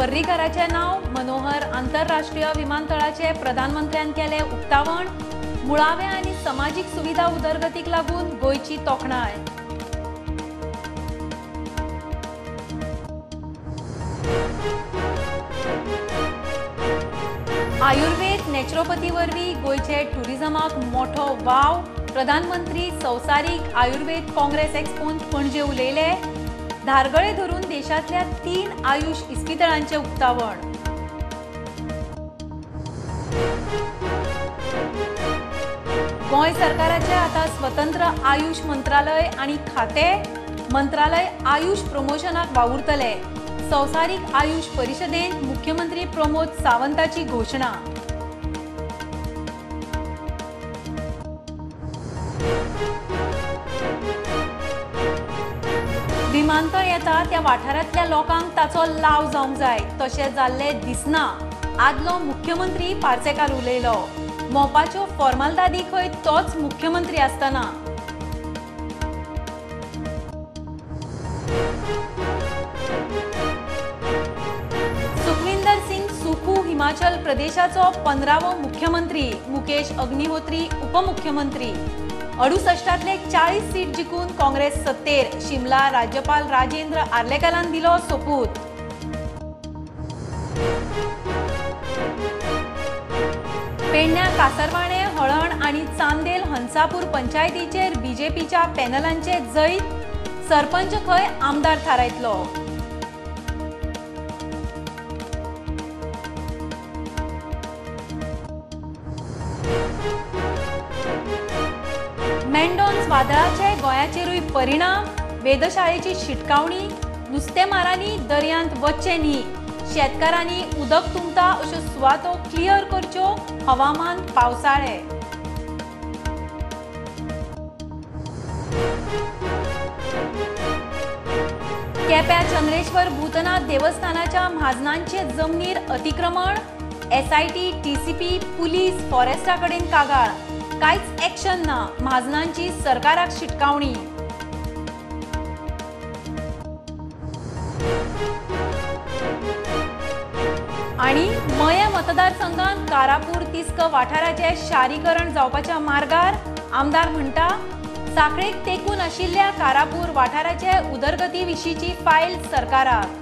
पर्रीकराचें नांव. मनोहर आंतरराष्ट्रीय विमानतळाचे प्रधानमंत्र्यान केलें उक्तावण. मुळाव्या आनी समाजीक सुविधा उदरगतीक लागून गोंयची तोखणाय. आयुर्वेद नॅचरोपॅथी वरवीं गोंयचे टुरिझमाक मोठो वाव. प्रधानमंत्री संवसारीक आयुर्वेद काँग्रेस एक्सपोंत पणजे उलयले. धारगळे धरून देशांतल्या 3 आयुष इस्पितळांचें उक्तावण. गोंय सरकाराचे आतां स्वतंत्र आयुष मंत्रालय आनी खाते. मंत्रालय आयुष प्रमोशनाक वावुरतले. संवसारीक आयुष परिशदेंत मुख्यमंत्री प्रमोद सावंताची घोशणा. विमानतळ येता त्या वाठारांतल्या लोकांक ताचो लाव जावंक जाय, तशें जाल्लें दिसना. आदलो मुख्यमंत्री पार्सेकार उलयलो. मोपाच्यो फॉर्मालदादी खंय तोच मुख्यमंत्री आसतना. सुखविंदर सिंग सुखू हिमाचल प्रदेशाचो 15वो मुख्यमंत्री. मुकेश अग्निहोत्री उपमुख्यमंत्री. 68तले 40 सीट जिखून काँग्रेस सत्तेर. शिमला राज्यपाल राजेंद्र आर्लेकरान दिलो सोपूत. पेडण्या कासरवाणे, हळण आनी चांदेल हंसापूर पंचायतीचेर बीजेपीच्या पॅनलांचे जैत. सरपंच खंय आमदार थारायतलो. मेंडॉन्स वादळाचे गोंयाचेरूय परिणाम. वेधशाळेची शिटकावणी. नुस्तेमारांनी दर्यांत वचचें न्ही. शेतकारांनी उदक तुंबता अश्यो सुवातो क्लियर करच्यो. हवामान पावसाळे. केप्या चंद्रेश्वर भूतनाथ देवस्थानाच्या म्हाजनांचे जमनीर अतिक्रमण. एसआयटी, टीसीपी, पुलीस, फॉरेस्टा कडेन कागाळ. कांयच एक्शन ना. म्हाजनांची सरकाराक शिटकावणी. आनी मयें मतदारसंघात कारापूर तिस्क वाठाराचे शारीकरण जावपाच्या मार्गार. आमदार म्हणटा, साखळेक तेंकून आशिल्ल्या कारापूर वाठाराचे उदरगती विशींची फायल सरकाराक.